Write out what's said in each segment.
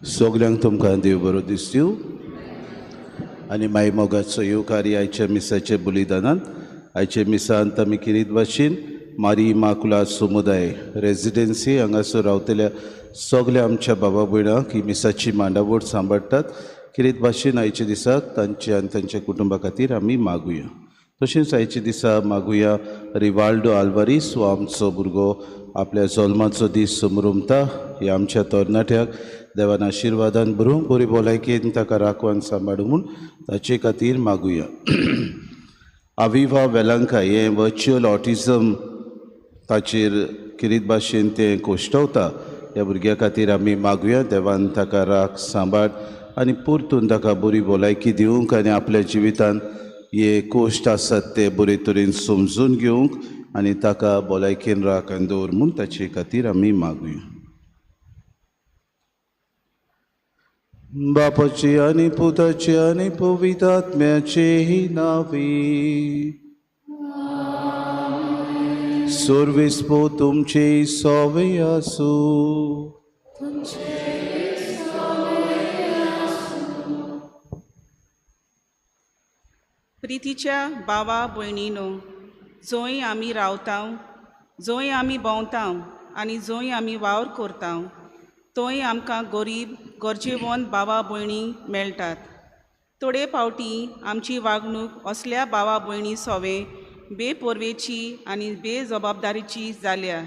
सगल्यांक तुमकां देव बरो दिसता आनी माई मोगाचो येवकार आयच्या मिसाच्या बलिदानान. आयच्या मिसांत आमी किरीत भाशेन मारी इमाकुलाद समुदाय रेजिडेन्सी हांगासर रावतल्या सगल्या आमच्या बाबा भयणांक ही मिसाची मांडावळ सांबाळटात. किरीत भाशेन आयच्या दिसाक तांच्या आनी तांच्या कुटुंबा खातीर आमी मागुया. तशेंच आयच्या दिसा मागुया रिवाल्डो आल्वारीस हो आमचो भुरगो आपल्या जल्माचो दीस समरमता. ह्या आमच्या तरणाट्याक देवान आशिर्वादान भरूंक बरी भलायकेन ताका राखून सांबाळूं म्हूण ताचे खातीर मागुया. अविवा वेलंका हें वर्च्युअल ऑटिझम ताचेर किरीत भाशेन तें कोश्टवता. ह्या भुरग्या खातीर आमी मागुया देवान ताका राख सांबाळ आनी परतून ताका बरी भलायकी दिवंक आनी आपल्या जिवितान हे कोश्ट आसात ते बरे तरेन समजून घेवंक आनी ताका भलायकेन राख आनी दवर म्हूण ताचे खातीर आमी मागुया. बापाचे आनी पुताचे आनी पवित्र आत्म्याचे नांवे. सर्वेस्पो तुमचे सवे आसूं. प्रितीच्या बाबा भयणीनो, जंय आमी रावता, जंय आमी भोंवता आनी जंय आमी वावर करता थंय आमकां गरीब गरजेवंत बाबा भयणी मेळटात. थोडे फावटी आमची वागणूक असल्या बाबा भयणी सोवे बेपर्वेची आनी बेजबाबदारीची जाल्या.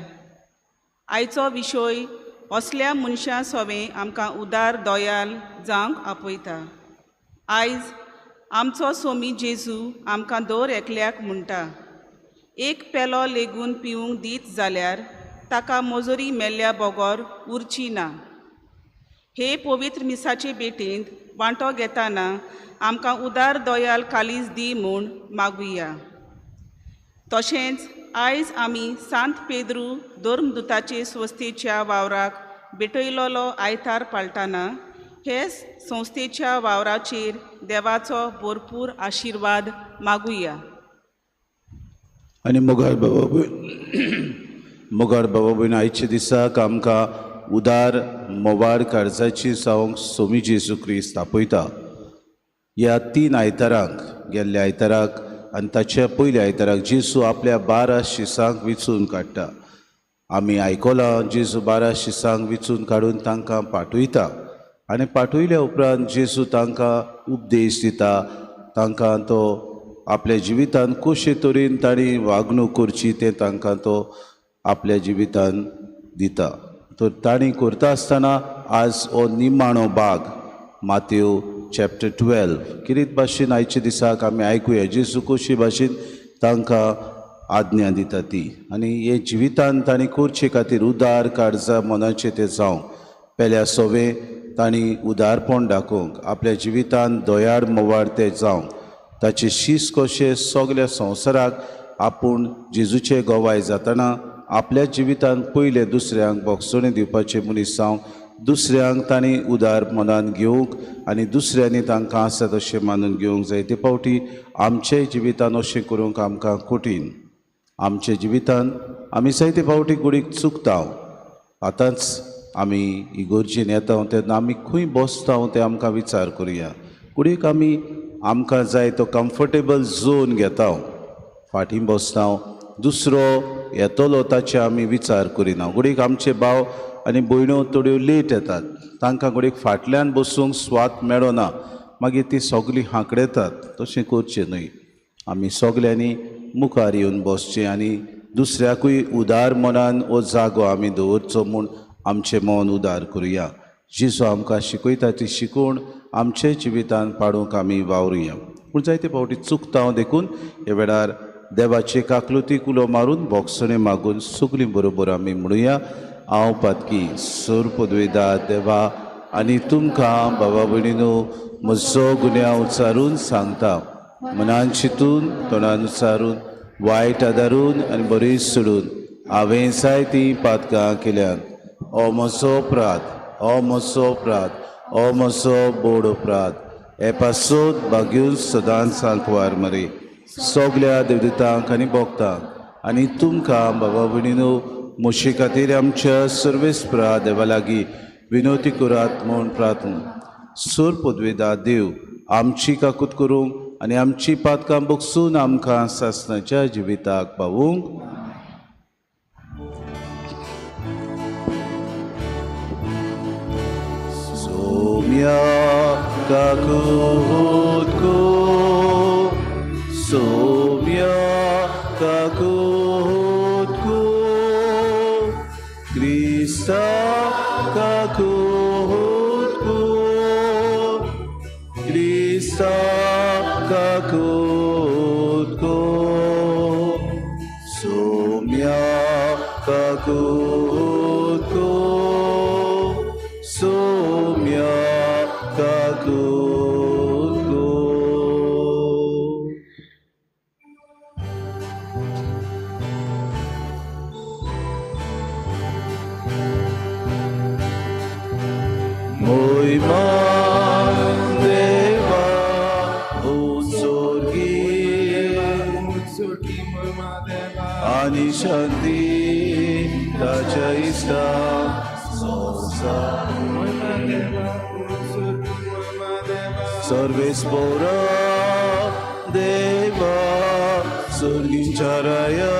आयचो विशय असल्या मनशां सोवे आमकां उदार दयाल जावंक आपयता. आयज आमचो सोमी जेजू आमकां दर एकल्याक म्हणटा, एक पेलो लेगून पिवंक दीत जाल्यार ताका मजुरी मेल्ल्या बगर उरची ना. हे पवित्र मिसाचे भेटेंत वांटो घेतना आमकां उदार दयाल कालीज दी म्हूण मागुया. तशेंच आयज आमी सांत पेद्रू धर्मदुताचे संस्थेच्या वावराक भेटयलोलो आयतार पाळटाना हे संस्थेच्या वावराचेर देवाचो भरपूर आशिर्वाद मागुया. आनी मोगाळ बाबा मोगाळ बाबा भयण, आयच्या दिसाक आमकां उदार मोवाळ काळजाची जावंक सोमी जेजू क्रिस्त आपयता. ह्या तीन आयतारांक, गेल्ल्या आयताराक आनी ताच्या पयल्या आयताराक जेजू आपल्या 12 शिसांक विचून काडटा. आमी आयकलां जेजू 12 शिसांक विचून काडून तांकां पाठयता आनी पाठयल्या उपरांत जेजू तांकां उपदेश दिता. तांकां तो आपल्या जिवितान कशे तरेन तांणी वागणूक करची तें तांकां तो आपल्या जिवितान दिता. तर तांणी करता आसतना आज हो निमाणो भाग मातेव चॅप्टर 12 किरीत भाशेन आयच्या दिसाक आमी आयकुया जेजू कशी भाशेन तांकां आज्ञा दिता ती आनी हे जिवितान तांणी करचे खातीर उदार काळजा मनाचें तें जावंक पेल्या सोवे तांणी उदारपण दाखोवंक आपल्या जिवितान दयाळ मोवाळ तें जावंक ताचे शीस कशें सगल्या संवसाराक आपूण जेजूचे गवाय जातना आपल्या जिवितान पयले दुसऱ्यांक बोगसणे दिवपाचें मनीस जावंक दुसऱ्यांक तांणी उदार मनान घेवंक आनी दुसऱ्यांनी तांकां आसा तशें मानून घेवंक जाय. ते फावटी आमचे जिवितान अशें करूंक आमकां कठीण. आमच्या जिवितान आमी जायते फावटी गुडीक चुकता. आतांच आमी इगोर्जेन येता तेन्ना आमी खंय बसता तें आमकां विचार करुया. कुडीक आमी आमकां जाय तो कम्फर्टेबल झोन घेता, फाटीं बसता, दुसरो येतलो ताचे आमी विचार करिना. घडयेक आमचे भाव आनी भयण्यो थोड्यो लेट येतात, तांकां घडयेक फाटल्यान बसूंक स्वात मेळना, मागीर ती सगळीं हांकडेतात. तशें करचें न्हय. आमी सगल्यांनी मुखार येवन बसचें आनी दुसऱ्याकूय उदार मनान हो जागो आमी दवरचो म्हूण आमचें मन उदार करुया. जेजू आमकां शिकयता ती शिकवण आमचे जिवितान पाडूंक आमी वावरुया. पूण जायते फावटी चुकता देखून ह्या वेळार देवाचे काकलुतीक उलो मारून बोगसणें मागून सगळीं बरोबर आमी म्हणुया, हांव पातकी सोर पदवेदा देवा आनी तुमकां बाबा भयणीनो म्हजो गुन्यांव उचारून सांगता. मनान चिंतून तोंडान उचारून वायट आदारून आनी बरी सोडून हांवें जायतीं पातकां केल्यात. हो म्हजो अपराध, हो म्हजो अपराध, हो म्हजो बोड अपराध. हे पासत भाग्यून सदांच सांकवार मरे सगल्या देवदूतांक आनी भक्तांक आनी तुमकां बाबा भयणीनो म्हजे खातीर आमच्या सर्वेस्परा देवा लागीं विनवती करात म्हूण प्रार्थना. सूर पदवेदा देव आमची काकूत करूंक आनी आमची पातकां बगसून आमकां सासणाच्या जिविताक पावूंक. सोम्या काकूत को, सोम्या काकूत को, क्रिस्ता काकूत को, क्रिस्ता काकूत को, सोम्या काकूत को, सोम्या काकूत को. मोहिमा देवा उत्सर्गी आनी शांती ताच्या इश्टा संवसार सर्वेस्पोरा देवा सुर्गींच्या राया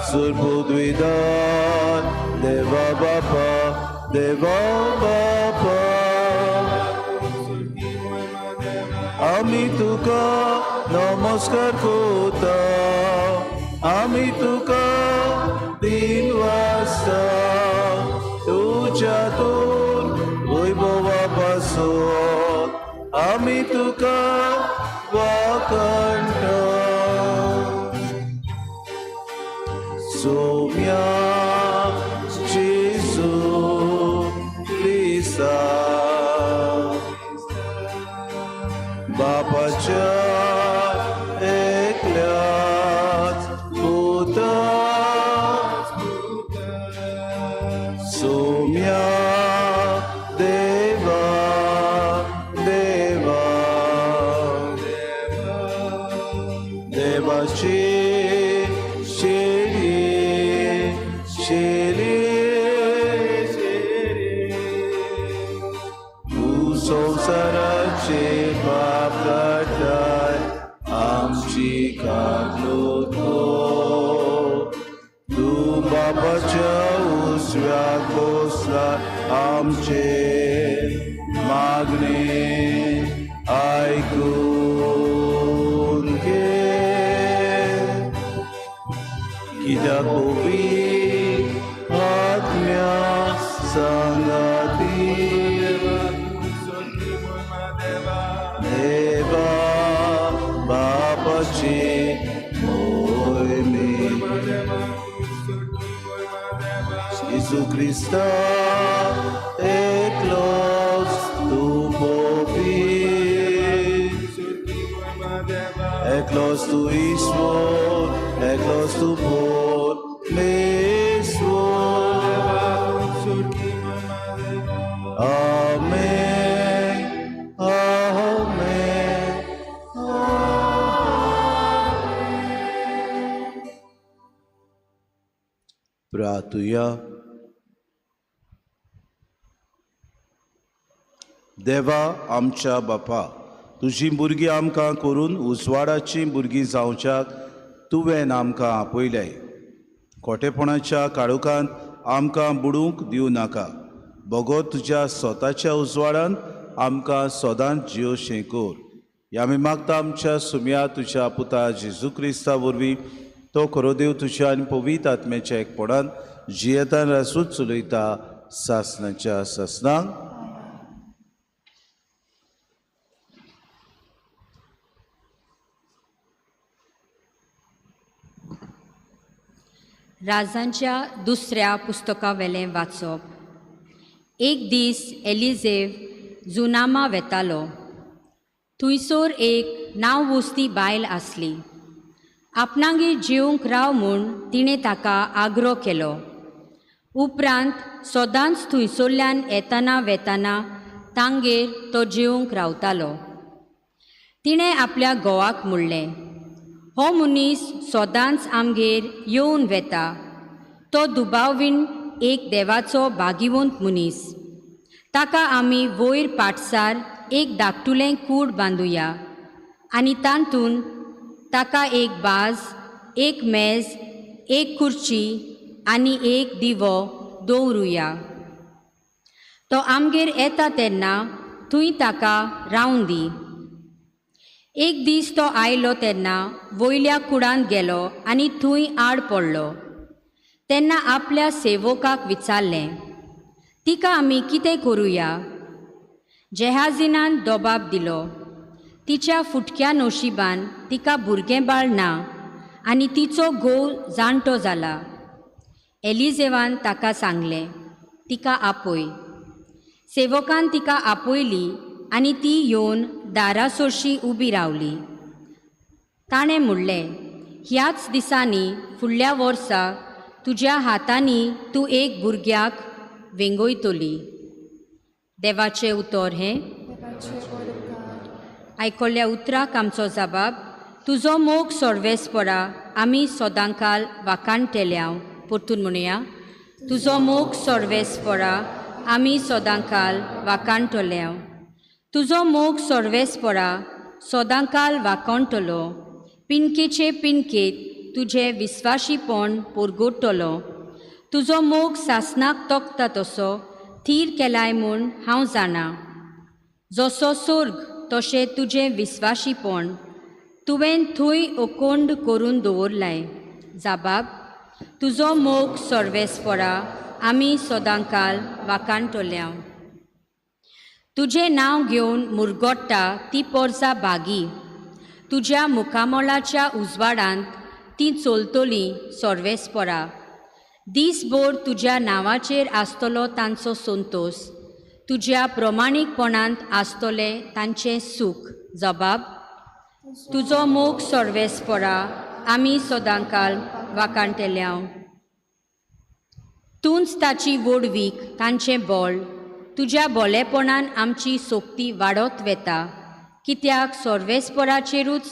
सुरपुद्विदान देवा बापा, देवा बापा, आमी तुका नमस्कार करता, आमी तुका दिन वाजता तुज्या तूर वैभवा पासत आमी तुका वाखणटा. सोम्या जेजू क्रिस्ता बापाच्या एकल्याच पुता, सोम्या देवा देवा देवाची शेरी शेरी तूं संवसाराचे पाप काडटाय आमची काकलूत कर. तूं बापाच्या उजव्याक बसला आमचे मागणे आयकून घे. कित्याक पवित्र आत्म्या सांगाती देवा बापाची मोहिमे जेजू क्रिस्ता एकलोच तूं पवित्र, एकलोच तूं ईश्वर, एकलोच तूं परमेश्वर. आमेन, आमेन. प्रार्थुया. देवा आमच्या बापा, तुजी भुरगीं आमकां करून उजवाडाचीं भुरगीं जावच्याक तुवें आमकां आपयल्याय. खोटेपणाच्या काळोखांत आमकां बुडूंक दिवं नाका, बगो तुज्या स्वताच्या उजवाडान आमकां सदांच जियोशें कर. ह्या आमी मागता आमच्या सुम्या तुज्या पुता जेजू क्रिस्ता वरवीं, तो खरो देव तुज्या आनी पवित्र आत्म्याच्या एकपणान जियेतान रासूच चलयता सासणाच्या सासणाक. राजांच्या दुसऱ्या पुस्तकावेलें वाचप. एक दीस एलिझेव जुनामा वेतालो. थंयसर एक नांव वस्ती बायल आसली. आपणागेर जेवंक राव म्हूण तिणें ताका आग्रो केलो. उपरांत सदांच थंयसरल्यान येताना वेताना तांगेर तो जेवंक रावतालो. तिणें आपल्या घोवाक म्हणलें, हो मनीस सदांच आमगेर येवन वेता, तो दुबावीन एक देवाचो भागिवंत मनीस. ताका आमी वयर पाटसार एक धाकटुलें कूड बांदुया आनी तातूंत ताका एक बाज, एक मेज, एक खुर्ची आनी एक दिवो दवरुया. तो आमगेर येता तेन्ना थंय ताका रावूं दी. एक दीस तो आयलो तेन्ना वयल्या कुडांत गेलो आनी थंय आड पडलो. तेन्ना आपल्या सेवकाक विचारलें, तिका आमी कितें करुया? जेहाजिनान दबाब दिलो, तिच्या फुटक्या नशिबान तिका भुरगें बाळ ना आनी तिचो घोव जाणटो जाला. एलिजेवान ताका सांगलें, तिका आपय. सेवकान तिका आपयली आनी ती येवन दारा सोरशी उबी रावली. ताणें म्हणलें, ह्याच दिसांनी फुडल्या वर्सा तुज्या हातांनी तूं एक भुरग्याक वेंगयतली. देवाचें उतर हें. आयकल्ल्या उतराक आमचो जबाब, तुजो मोग सर्वेस्परा आमी सदांकाल वाखाणटेल्या. परतून म्हणुया, तुजो मोग सर्वेस्परा आमी सदांकाल वाखाणटल्या. तुजो मोग सर्वेस्परा सदांकाल वाखाणटलो. पिनकेचे पिनकेत तुजें विस्वाशीपण परगटतलो. तुजो मोग सासनाक तोखता तसो थीर केलाय म्हूण हांव जाणा. जसो सोर्ग तशें तुजें विस्वाशीपण तुवें थंय अकोंड करून दवरलाय. जाबाब, तुजो मोग सर्वेस्परा आमी सदांकाल वाखाणटल्या. तुजें नांव घेवन मुरगोट्टा ती पोरसा भागी. तुज्या मुखामळाच्या उजवाडांत ती चलतली सर्वेस्परा. दीसभर तुज्या नांवाचेर आसतलो तांचो संतोस. तुज्या प्रमाणीकपणांत आसतलें तांचें सूख. जबाब, तुजो मोग सर्वेस्परा आमी सदांकाल वाखाणटल्या. तूंच ताची व्हडवीक तांचें बळ. तुज्या बोलेपणान आमची सोक्ती वाडत वेता. कित्याक सर्वेस्पराचेरूच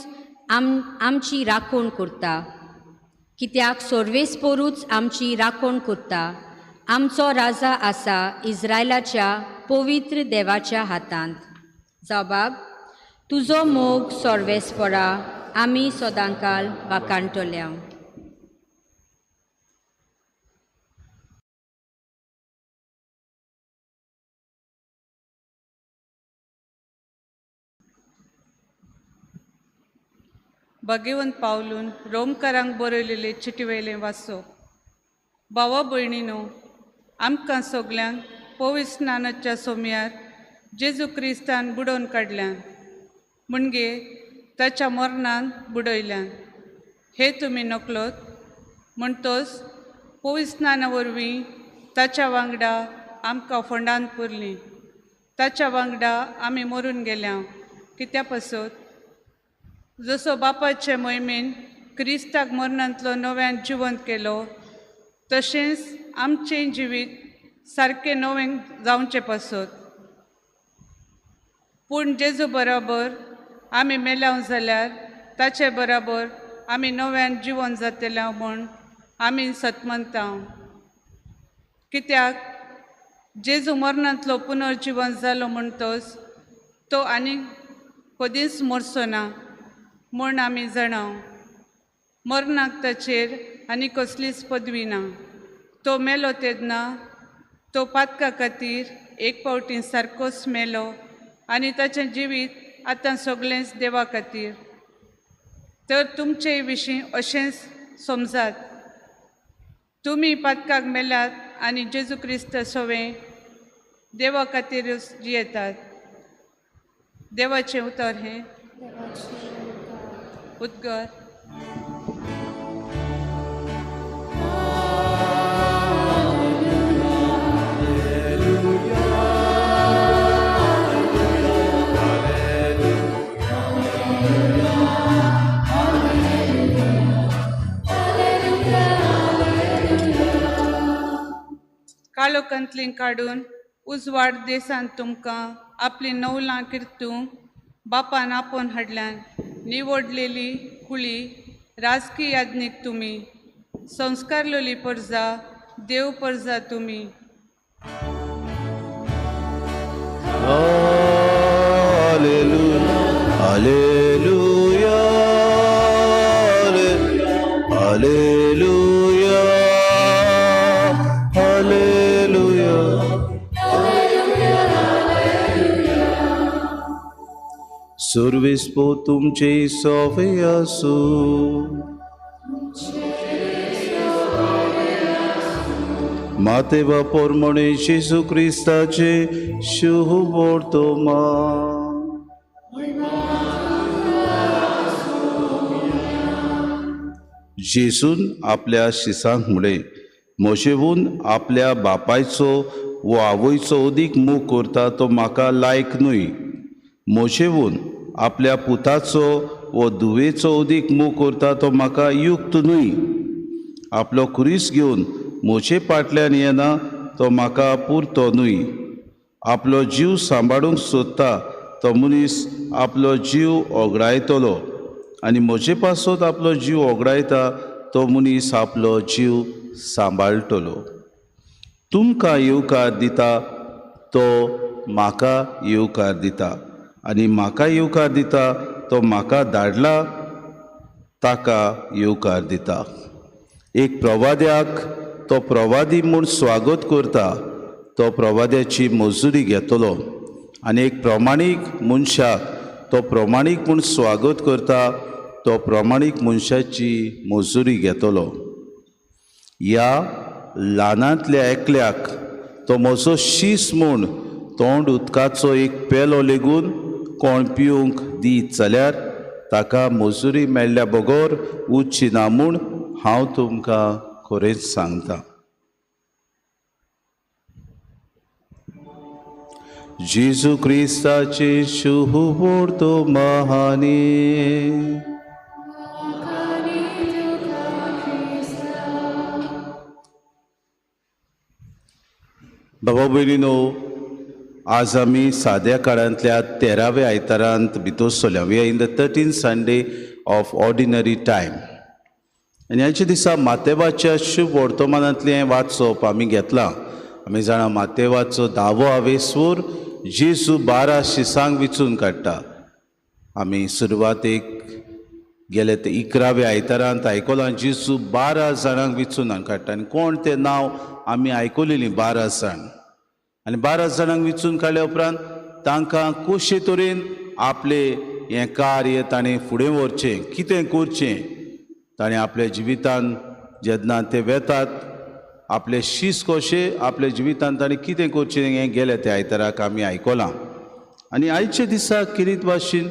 आमची राखण करता. कित्याक सर्वेस्परूच आमची राखण करता. आमचो राजा आसा इस्रायलाच्या पवित्र देवाच्या हातांत. जबाब, तुजो मोग सर्वेस्परा आमी सदांकाल वाखाणटल्या. भगवंत पावलून रोमकारांक बरयलेले चिटी वयलें वाचप. भावा भयणीनो, आमकां सगल्यांक पवित्र स्नानाच्या सोम्यार जेजू क्रिस्तान बुडोवन काडल्यान, म्हणजे ताच्या मरणान बुडयल्यान. हे तुमी नकलोत म्हणटोच पवित्र स्नाना वरवीं ताच्या वांगडा आमकां फोंडान पुरलीं. ताच्या वांगडा आमी मरून गेल्या. कित्या पासत? जसो बापाचे मोहिमेन क्रिस्ताक मरणांतलो नव्यान जिवंत केलो, तशेंच आमचें जिवीत सारकें नवें जावचें पासत. पूण जेजू बराबर आमी मेल्याव जाल्यार ताचे बराबर आमी नव्यान जिवन जातले म्हूण आमी सतमनता. कित्याक जेजू मरणांतलो पुनर्जिवन जालो म्हणटोच तो आनी कदींच मरचो ना म्हूण आमी जाणा. मरणाक ताचेर आनी कसलीच पदवी ना. तो मेलो तेन्ना तो पातका खातीर एक फावटी सारकोच मेलो आनी ताचें जिवीत आतां सगळेंच देवा खातीर. तर तुमचे विशीं अशेंच समजात, तुमी पातकाक मेल्यात आनी जेजू क्रिस्त सवें देवा खातीरूच जियेतात. देवाचें उतर हें. उद्गार. काळोखांतली काडून उजवाड देशांत तुमकां आपली नवलां किर्तूंक बापान आपोवन हाडल्यान. निवडलेली कुळी, राजकी याज्ञीक तुमी, संस्कारलेली परजा, देव परजा तुमी. Alleluia, alleluia, alleluia, alleluia. सुर्विस्पो तुमचे सोवे आसूं. माते बापोर म्हणे जेजू क्रिस्ताचे शुभ वर्तमान. जेजून आपल्या शिसांक म्हळें, म्हजेवून आपल्या बापायचो वो आवयचो अदीक मोग करता तो म्हाका लायक न्हय. म्हजेवून आपल्या पुताचो वो धुवेचो अदीक मोग करता तो म्हाका युक्त न्हय. आपलो खुरीस घेवन म्हजे फाटल्यान येना तो म्हाका पुरतो न्हय. आपलो जीव सांबाळूंक सोदता तो मनीस आपलो जीव ओगडायतलो आनी म्हजे पासत आपलो जीव ओगडायता तो मनीस आपलो जीव सांबाळटलो. तुमकां येवकार दिता तो म्हाका येवकार दिता आनी म्हाका येवकार दिता तो म्हाका धाडला ताका येवकार दिता. एक प्रवाद्याक तो प्रवादी म्हूण स्वागत करता तो प्रवाद्याची मजुरी घेतलो आनी एक प्रमाणीक मनशाक तो प्रमाणीक म्हूण स्वागत करता तो प्रमाणीक मनशाची मजुरी घेतलो. ह्या ल्हानांतल्या एकल्याक तो म्हजो शीस म्हूण तोंड उदकाचो एक पेलो लेगून कोण पिवंक दीत जाल्यार ताका मजुरी मेळ्ळ्या बगर उरची ना म्हूण हांव तुमकां खरेंच सांगता. जेजू क्रिस्ताचे शुभ वर्तमानी. बाबा भयणीनो, आज आमी साद्या काळांतल्या 13व्या आयतारांत भितर सरल्या. We are in the 13th Sunday of ordinary time. आनी आयच्या दिसा मातेवाच्या शुभ वर्तमानांतलें वाचप आमी घेतलां. आमी जाणा मातेवाचो 10वो आवेस्वर जेजू 12 शिसांक विचून काडटा. आमी सुरवातेक गेले ते 11व्या आयतारांत आयकलां जेजू 12 जाणांक विचून काडटा आनी कोण तें नांव आमी आयकलेलीं 12 जाण. आनी 12 जाणांक विचून काडल्या उपरांत तांकां कशे तरेन आपलें हें कार्य ताणें फुडें व्हरचें, कितें करचें, ताणें आपल्या जिवितान जेन्ना ते वेतात आपले शीस कशें आपल्या जिवितान ताणें कितें करचें हें गेलें त्या आयताराक आमी आयकलां. आनी आयच्या दिसा किरीत भाशेन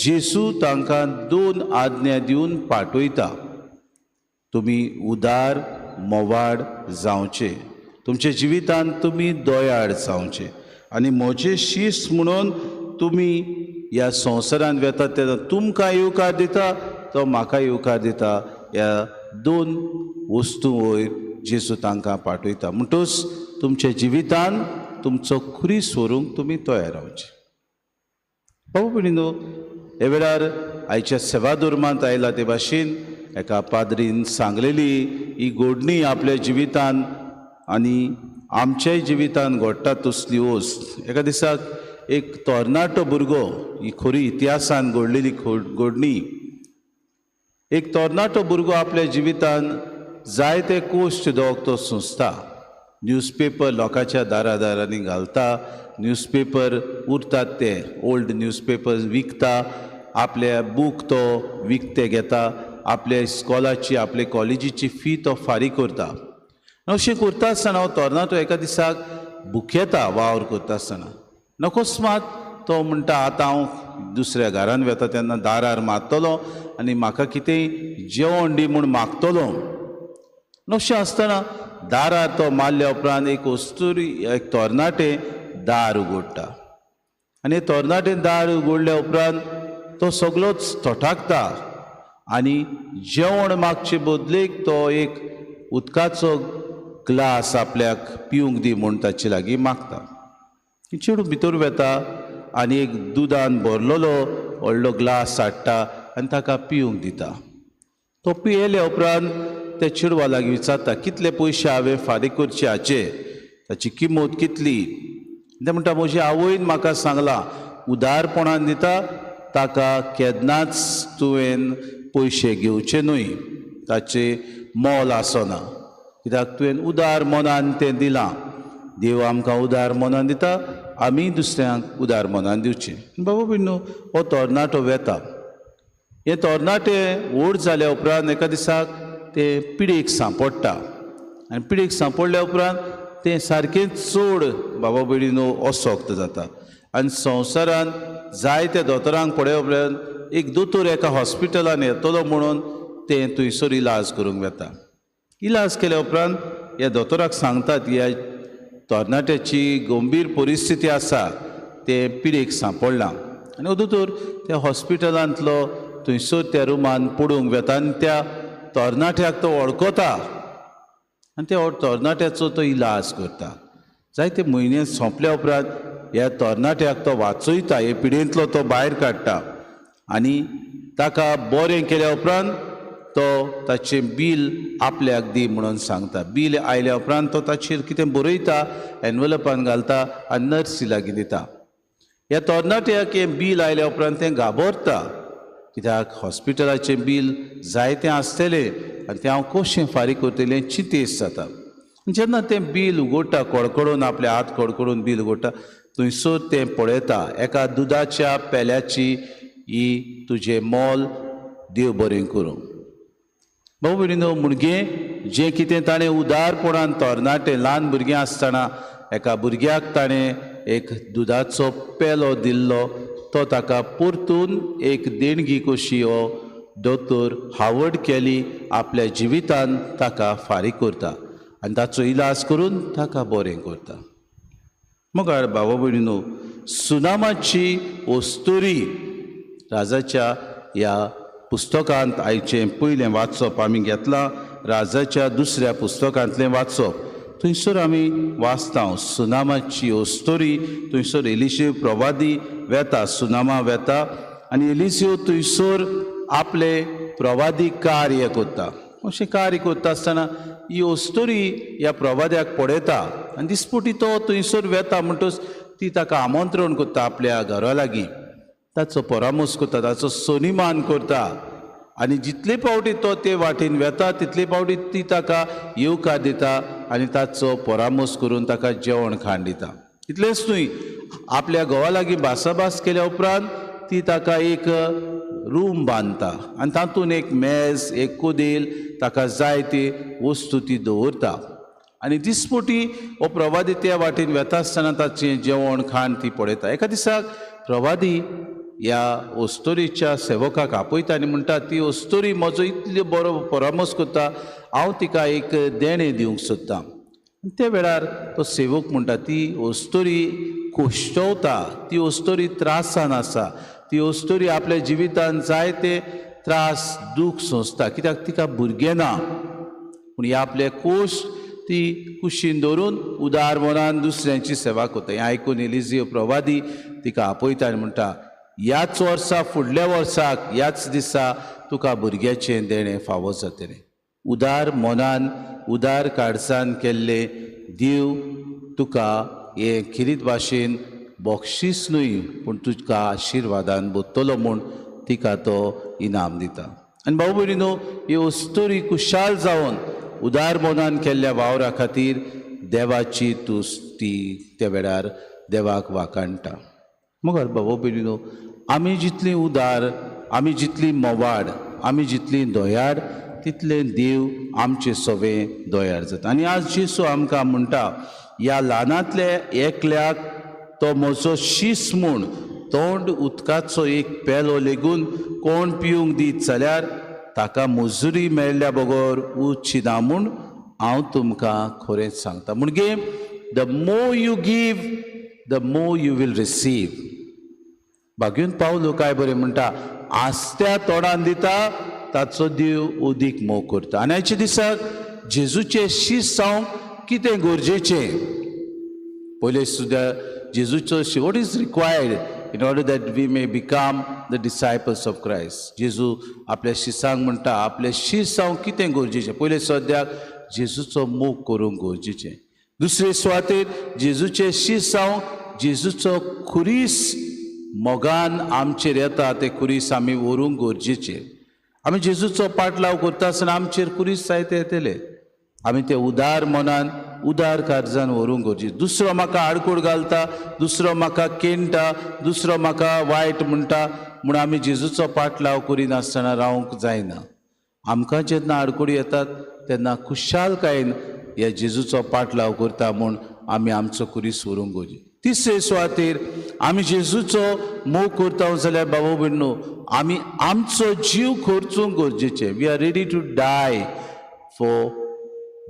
जेजू तांकां 2 आज्ञा दिवन पाठयता. तुमी उदार मोवाड जावचे, तुमच्या जिवितान तुमी दयाळ जावचे आनी म्हजे शीस म्हणून तुमी ह्या संवसारांत वेतात तेन्ना तुमकां येवकार दिता तो म्हाका येवकार दिता. ह्या 2 वस्तू वयर जेजू तांकां पाठयता. म्हणटूच तुमच्या जिवितान तुमचो खुरीस व्हरूंक तुमी तयार रावचे. बाबू भयणीनो, हे वेळार आयच्या सेवा धर्मांत आयला ते भाशेन एका पाद्रीन सांगलेली ही गोडणी आपल्या जिवितान आनी आमच्याय जिवितान घडटा तसली वस्त. एका दिसाक एक तरणाटो भुरगो, ही खरी इतिहासान घडलेली घडणी, एक तरणाटो भुरगो आपल्या जिवितान जायते कोश्ट दोग तो सोंसता. न्यूजपेपर लोकांच्या दारा दारांनी घालता, न्यूजपेपर उरतात ते ओल्ड न्यूजपेपर विकता, आपले बूक तो विकते घेता, आपल्या इस्कॉलाची आपले कॉलेजीची फी तो फारीक करता. अशें करता आसतना हो तरणाटो एका दिसाक भुकेता वावर करता आसतना. नकोस्मात तो म्हणटा आतां हांव दुसऱ्या घरान वेता तेन्ना दारार मारतलो आनी म्हाका कितेंय जेवण दी म्हूण मागतलो. अशें आसतना दारार तो मारल्या उपरांत एक वस्तुरी एक तरणाटे दार उगडटा आनी तरणाटे दार उगडल्या उपरांत तो सगळोच थटाकता आनी जेवण मागचे बदलेक तो एक उदकाचो ग्लास आपल्याक पिवंक दी म्हूण ताचे लागीं मागता. चेडूं भितर वेता आनी एक दुदान भरलेलो व्हडलो ग्लास हाडटा आनी ताका पिवंक दिता. तो पियेल्या उपरांत त्या चेडवा लागीं विचारता, कितले पयशे हांवें फारीक करचे हाचे, ताची किंमत कितली? तें म्हणटा, म्हजी आवयन म्हाका सांगलां, उदारपणान दिता ताका केन्नाच तुवें पयशे घेवचे न्हय, ताचें मोल आसना, कित्याक तुवें उदार मनान तें दिलां. देव आमकां उदार मनान दिता, आमी दुसऱ्यांक उदार मनान दिवचें. बाबा भयणीनो, हो तरणाटो वेता. हे तरणाटे व्हड जाल्या उपरांत एका दिसाक ते पिडेक सांपडटा आनी पिडेक सांपडल्या उपरांत तें सारकें चड बाबा भयणीनो असक्त जाता. आनी संवसारान जायत्या दोतोरांक पळयल्या उपरांत एक दोतोर एका हॉस्पिटलान येतलो म्हणून तें थंयसर इलाज करूंक वेता. इलाज केल्या उपरांत ह्या दोतोराक सांगतात, ह्या तरणाट्याची गंभीर परिस्थिती आसा, तें पिडेक सांपडलां. आनी हो दोतोर त्या हॉस्पिटलांतलो थंयसर त्या रुमान पडूंक वेता आनी त्या तरणाट्याक तो वळखता आनी त्या तरणाट्याचो तो इलाज करता. जायते म्हयने सोंपल्या उपरांत ह्या तरणाट्याक तो वाचयता, हे पिडेंतलो तो भायर काडटा आनी ताका बरें केल्या उपरांत तो ताचें बील आपल्याक दी म्हणून सांगता. बील आयल्या उपरांत तो ताचेर कितें बरयता, एनवलपान घालता आनी नर्सी लागीं दिता. ह्या तरणाट्याक हें बील आयल्या उपरांत तें घाबरता, कित्याक हॉस्पिटलाचें बील जायतें आसतलें आनी तें हांव कशें फारीक करतलें चिंतेस जाता. जेन्ना तें बील उगडटा, कडकडून आपले हात कडकडून बील उगडटा, थंयसर तें पळयता एका दुदाच्या पेल्याची ही तुजें मोल, देव बरें करूं. भाऊ भयणीनो, भुरगें जें कितें ताणें उदारपणान तरणाटें ल्हान भुरगें आसतना एका भुरग्याक ताणें एक दुदाचो पेलो दिल्लो, तो ताका परतून एक देणगी कशी हो दोतोर हावर्ड केली आपल्या जिवितान ताका फारीक करता आनी ताचो इलाज करून ताका बरें करता. मुखार भावा भयणीनो, सुनामाची अस्तुरी राजाच्या ह्या पुस्तकांत आयचें पयलें वाचप आमी घेतलां. राजाच्या दुसऱ्या पुस्तकांतलें वाचप, थंयसर आमी वाचता सुनामाची अस्तुरी. थंयसर एलिशेव प्रवादी वेता, सुनामा वेता आनी एलिसेव थंयसर आपले प्रवादी कार्य करता. अशें कार्य करता आसतना ही अस्तुरी ह्या प्रवाद्याक पळयता आनी दिसपटी तो थंयसर वेता म्हणटच ती ताका आमंत्रण करता आपल्या घरा लागीं, ताचो परामर्श करता, ताचो सनिमान करता आनी जितले फावटी तो ते वाटेन वेता तितले फावटी ती ताका येवकार दिता आनी ताचो परामर्श करून ताका जेवण खाण दिता. इतलेंच न्हय, आपल्या घोवा लागीं भासाभास केल्या उपरांत ती ताका एक रूम बांदता आनी तातूंत एक मेज, एक कदेल, ताका जाय ती वस्तू ती दवरता. आनी दिसपटी हो प्रवादी त्या वाटेन वेता आसतना ताचें जेवण खाण ती पळयता. एका दिसाक प्रवादी ह्या अस्तुरीच्या सेवकाक आपयता आनी म्हणटा, ती अस्तुरी म्हजो इतलो बरो परामर्श करता, हांव तिका एक देणें दिवंक सोदतां. त्या वेळार तो सेवक म्हणटा, ती अस्तुरी कोश्टवता, ती अस्तुरी त्रासान आसा, ती अस्तुरी आपल्या जिवितान जायते त्रास दूख सोंसता, कित्याक तिका भुरगें ना. पूण ह्या आपले कोश्ट ती कुशीन दवरून उदार मनान दुसऱ्यांची सेवा करता. हें आयकून एलिजियो प्रवादी तिका आपयता आनी म्हणटा, ह्याच वर्सा फुडल्या वर्साक ह्याच दिसा तुका भुरग्याचें देणें फावो जातलें. उदार मनान उदार काळजान केल्लें देव तुका हें खेरीत भाशेन बक्षीस न्हय पूण तुका आशिर्वादान भरतलो म्हूण तिका तो इनाम दिता. आनी भाऊ भयणीनो, ही अस्तुरी खुशाल जावन उदार मनान केल्ल्या वावरा खातीर देवाची तुस्त ती त्या वेळार देवाक वाखाणटा. मगर बाबा भयणीनो, आमी जितली उदार, आमी जितली मोवाड, आमी जितली दयाळ, तितलें देव आमचे सवे दयाळ जाता. आनी आज जेसू आमकां म्हणटा, ह्या ल्हानांतल्या एकल्याक तो म्हजो शीस म्हूण तोंड उदकाचो एक पेलो लेगून कोण पिवंक दीत जाल्यार ताका मजुरी मेळ्ळ्या बगर उरची ना म्हूण हांव तुमकां खरेंच सांगता. म्हणजे the more you give the more you will receive. भाग्यून पावलो काय बरें म्हणटा, आस्त्या तोंडान दिता ताचो देव उदीक मोग करता. आनी आयच्या दिसाक जेजूचे शीस जावंक कितें गरजेचें? पयलें सुद्दां जेजूचो, what is required in order that we may become the disciples of Christ? जेजू आपल्या शिसांक म्हणटा, आपले शीस जावंक कितें गरजेचें? पयलें सद्याक जेजूचो मोग करूंक गरजेचें. दुसरे सुवातेर जेजूचे शीस जावंक जेजूचो खुरीस मोगान आमचेर येता, ते खुरीस आमी व्हरूंक गरजेचें. आमी जेजूचो पाटलाव करता आसतना आमचेर खुरीस जायते येतले. आमी ते उदार मनान, उदार कार्जान व्हरूंक गरजेचें. दुसरो म्हाका आडकोड घालता, दुसरो म्हाका केणटा, दुसरो म्हाका वायट म्हणटा म्हूण आमी जेजूचो पाटलाव करिनासतना रावंक जायना. आमकां जेन्ना आडकोडी येतात तेन्ना खुशालकायेन ह्या जेजूचो पाटलाव करता म्हूण आमी आमचो खुरीस व्हरूंक गरजेचें. तिसरे सुवातेर आमी जेजूचो मोग करता जाल्यार बाबा भयणो, आमी आमचो जीव खर्चूंक गरजेचें. We are ready to die for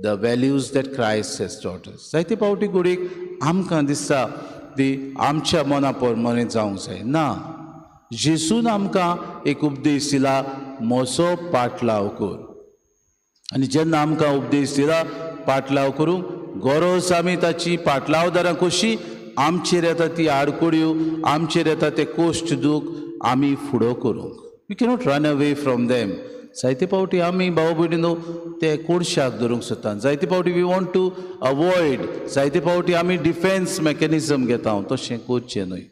the values that Christ has taught us. जायते फावटी घडयेक आमकां दिसता ती आमच्या मना प्रमाणे जावंक जाय. ना, जेजून आमकां एक उपदेश दिला, म्हजो पाटलाव कर. आनी जेन्ना आमकां उपदेश दिला पाटलाव करूंक गरज, आमी ताची पाटलावदारां कशी आमचेर येता ती आडकोड्यो, आमचेर येता ते कोश्ट दूख आमी फुडो करूंक. We cannot run away from them. जायते फावटी आमी भाव भयणीनो ते कोडशाक धरूंक सोदता. जायते फावटी we want to avoid. जायते फावटी आमी डिफेन्स मॅकॅनिजम घेता. तशें करचें न्हय.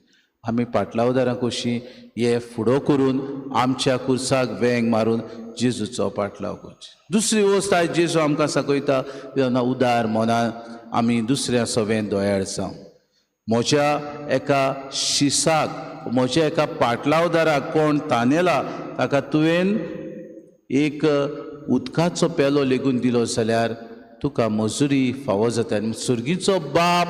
आमी पाटलावदारां कशी हे फुडो करून आमच्या कुर्साक वेंग मारून जेजूचो पाटलाव करचो. दुसरी वस्त आयज जेजू आमकां सांगयता तेन्ना उदार मनान आमी दुसऱ्या सवें दयाळ जावं. म्हज्या एका शिसाक, म्हज्या एका पाटलावदाराक कोण तानेला ताका तुवें एक उदकाचो पेलो लेगून दिलो जाल्यार तुका मजुरी फावो जाता आनी सर्गीचो बाप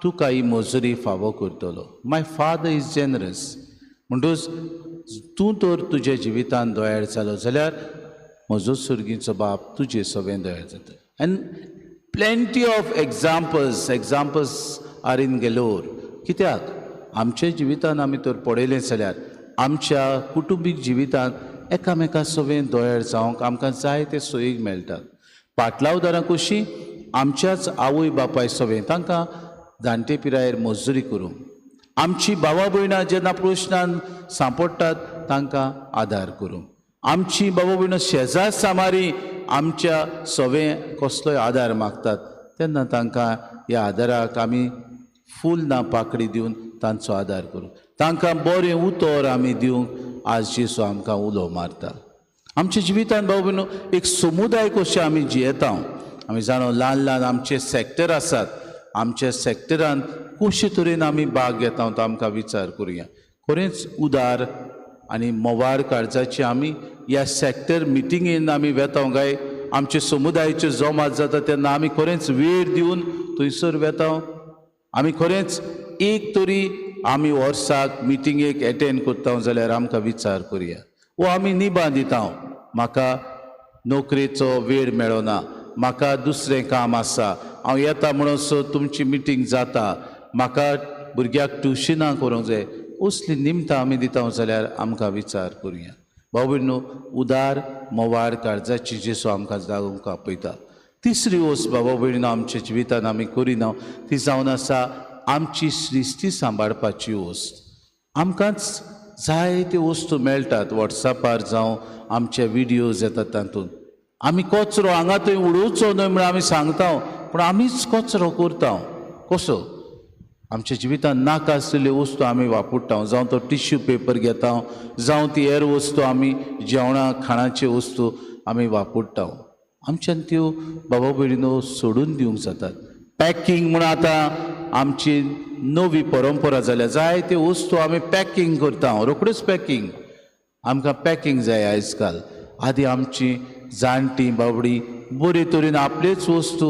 तुका ही मजुरी फावो करतलो. My Father is generous. म्हणटूच तूं तर तुज्या जिवितान दयाळ जालो जाल्यार म्हजो सर्गीचो बाप तुजे सवें दयाळ जाता. And plenty of examples are in galore. कित्याक आमच्या जिवितान आमी तर पळयलें जाल्यार आमच्या कुटुंबीक जिवितान एकामेका सवें दयाळ जावंक आमकां जायते सोयीक मेळटात. पाटलावदारां कशी आमच्याच आवय बापाय सवें तांकां जाणटे पिरायेर मजुरी करूंक, आमची भावा भयणां जेन्ना प्रश्नान सांपडटात तांकां आदार करूंक, आमची बाबा भयणां शेजार सामारी आमच्या सवें कसलोय आदार मागतात तेन्ना तांकां ह्या आदाराक आमी फूल ना पाकडी दिवन तांचो आदार करूं, तांकां बरें उतर आमी दिवंक आज जेजू आमकां उलो मारता. आमच्या जिवितान भाव भयणो एक समुदाय कशें आमी जियेता. आमी जाणो ल्हान ल्हान आमचे सॅक्टर आसात. आमच्या सॅक्टरान कशे तरेन आमी भाग घेता तो आमकां विचार करुया. खरेंच उदार आनी मोवार काळजाची आमी ह्या सॅक्टर मिटिंगेन आमी वेता काय आमचे समुदायाच्यो जमात जाता तेन्ना आमी खरेंच वेळ दिवन थंयसर वेता? आमी खरेंच एक तरी आमी वर्साक मिटिंगेक एटेंड करता जाल्यार आमकां विचार करुया. वो आमी निबां दिता, म्हाका नोकरेचो वेळ मेळना, म्हाका दुसरें काम आसा, हांव येता म्हणसर तुमची मिटींग जाता, म्हाका भुरग्याक ट्युशनां करूंक जाय, असली निमतां आमी दिता जाल्यार आमकां विचार करुया. भाव न्हू, उदार मोवार काळजाची जेजू आमकां जागोवंक आपयता. तिसरी वस्त बाबा भयणीनो आमच्या जिवितान आमी करिना ती जावन आसा आमची सृश्टी सांबाळपाची वस्त. आमकांच जायत्यो वस्तू मेळटात वॉट्सॅपार जावं आमचे विडियोज येतात तातूंत. आमी कचरो हांगा थंय उडोवचो न्हय म्हळ्यार आमी सांगता, पूण आमीच कचरो करता. कसो आमच्या जिवितांत नाका आसलेल्यो वस्तू आमी वापरता, जावं तो टिश्यू पेपर घेता, जावं ती हेर वस्तू आमी जेवणा खाणाच्यो वस्तू आमी वापरता. आमच्यान त्यो बाबा भयणीनो सोडून दिवंक जातात. पॅकिंग म्हूण आतां आमची नवी परंपरा जाल्या. जायत्यो वस्तू आमी पॅकिंग करता, रोखड्योच पॅकिंग. आमकां पॅकिंग जाय आयज काल. आदी आमची जाणटी बाबडी बरे तरेन आपल्योच वस्तू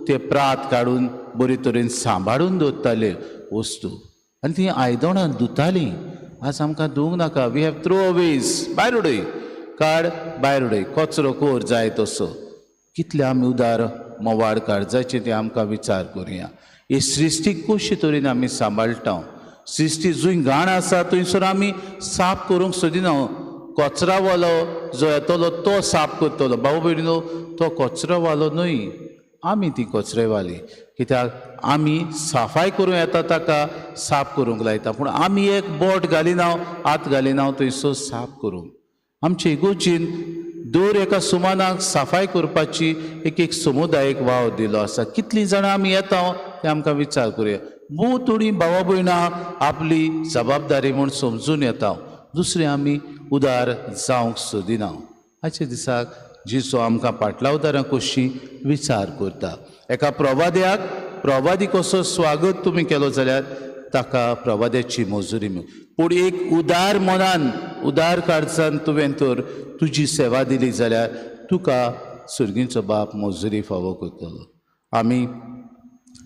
ते प्रात काडून बरे तरेन सांबाळून दवरताले वस्तू आनी ती आयदनां धुतालीं. आज आमकां धुवंक नाका. We have throw aways. भायर उडय, काड भायर उडय, कचरो कर जाय तसो. कितले आमी उदार मोवाळ काळजाचें तें आमकां विचार करुया. ही सृश्टी कशे तरेन आमी सांबाळटा? सृश्टी जंय घाण आसा थंयसर आमी साफ करूंक सोदिना. कचरावालो जो येतलो तो साफ करतलो. भाऊ भयणीनो, तो कचरोवालो न्हय. आमी ती कचरेवाली, कित्याक आमी साफाय करूं येता, ताका साफ करूंक लायता, पूण आमी एक बोट घालिना, हात घालिना थंयसर साफ करूंक. आमचे इगोर्जीन दर एका सुमानाक साफाय करपाची एक एक समुदायीक वावर दिलो आसा. कितलीं जाणां आमी येता तें आमकां विचार करुया. भोव थोडीं भावा भयणां आपली जबाबदारी म्हूण समजून येता, दुसरें आमी उदार जावंक सोदिना. आयच्या दिसाक जेजू आमकां पाटलावदारां कशी विचार करता. एका प्रवाद्याक प्रवादी कसो स्वागत तुमी केलो जाल्यार ताका प्रवाद्याची मजुरी मेळ, पूण एक उदार मनान उदार कारजान तुवें तर तुजी सेवा दिली जाल्यार तुका सर्गीचो बाप मजुरी फावो करतलो. आमी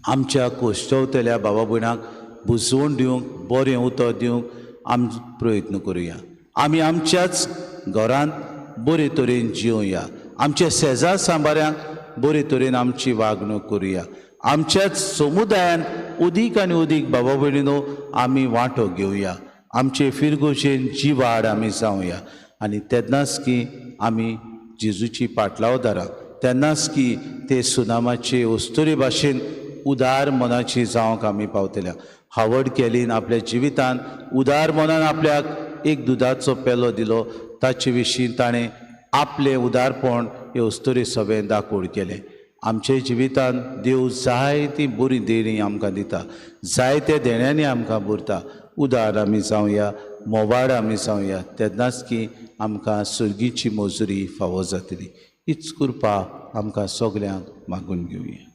आमच्या कोश्टवतल्या बाबा भयणांक बुजवण दिवंक, बरें उतर दिवंक आमी प्रयत्न करुया. आमी आमच्याच घरांत बरे तरेन जिवया, आमच्या शेजार सांबाऱ्यांक बरे तरेन आमची वागणूक करुया. आमच्याच समुदायांत अदीक आनी अदीक बाबा भयणीनो आमी वांटो घेवया. आमचे फिरगोशेन जिवाड आमी जावया आनी तेन्नाच की आमी जेजूची पाटलावदारां, तेन्नाच की ते सुनामाचे अस्तुरे भाशेन उदार मनाची जावंक आमी पावतल्या. हावर्ड केलीन आपल्या जिवितान उदार मनान आपल्याक एक दुदाचो पेलो दिलो, ताचे विशीं ताणें आपलें उदारपण हे अस्तुरे सभेन दाखोवड केलें. आमच्या जिवितान देव जायतीं बरीं देणीं आमकां दिता, जायत्या देण्यांनी आमकां भरता. उदार आमी जावया, मोवाड आमी जावया, तेन्नाच की आमकां सर्गीची मजुरी फावो जातली. हीच कृपा आमकां सगल्यांक मागून घेवया.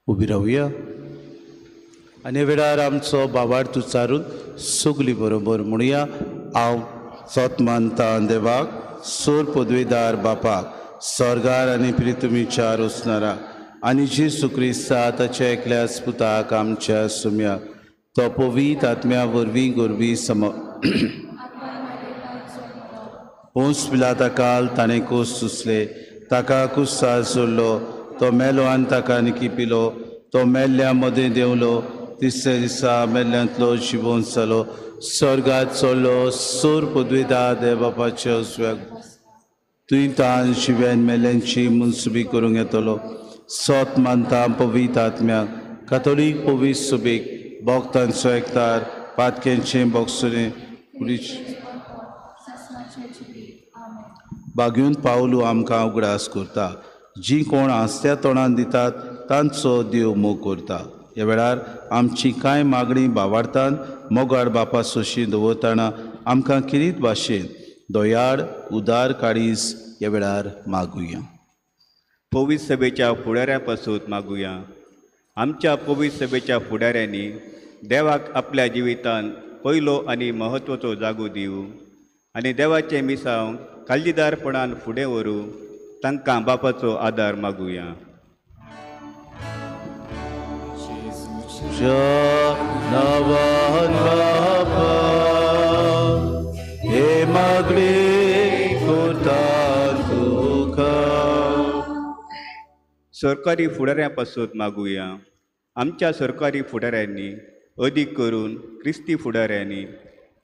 उबी रावया आनी वेळार आमचो बाबार्थ उच्चारून सगली बरोबर म्हणुया. हांव सोत मानता देवाक, सोर पदवीदार बापाक, स्वर्गार आनी प्रितुमीच्या रोसणाराक, आनी जेजू क्रिस्ता ताच्या एकल्याच पुताक आमच्या सुम्याक, तो पवीत आत्म्या वरवीं गोरवी सम पोंस पिलाता काल ताणें कोस सुसले, ताका कुस्सार सोडलो, तो मेलो आनी ताका निकी पिलो, तो मेल्ल्या मदें देंवलो, तिसऱ्या दिसा मेल्ल्यांतलो जिवोन जालो, स्वर्गात चडलो, सोर पदवीदार देव बापाच्या उजव्याक, तुंय तान शिव्यान मेल्यांची मुनसुबी करूंक येतलो. सोत मानता पवीत आत्म्याक, कातोलीक पवीत सुबीक, भोक्तांचो एकतार, पातक्यांचें बोगसुरें बागेवन पावलू आमकां उगडास करता. जी कोण आसत्या तोंडान दितात तांचो देव मोग करता. ह्या वेळार आमची कांय मागणी बावार्थान मोगाळ बापा सोशी दवरतना आमकां किरीत भाशेन दयाळ उदार काळीज ह्या वेळार मागुया. पवित्र सभेच्या फुडाऱ्या पासून मागुया. आमच्या पवित्र सभेच्या फुडाऱ्यांनी देवाक आपल्या जिवितान पयलो आनी म्हत्वाचो जागो दिवं आनी देवाचें मिसांव काळजीदारपणान फुडें व्हरूं तांकां बापाचो आदार मागुया. नांवान बापा हे मागणी करता तुका. सरकारी फुडाऱ्यां पासून मागुया. आमच्या सरकारी फुडाऱ्यांनी अदीक करून क्रिस्ती फुडाऱ्यांनी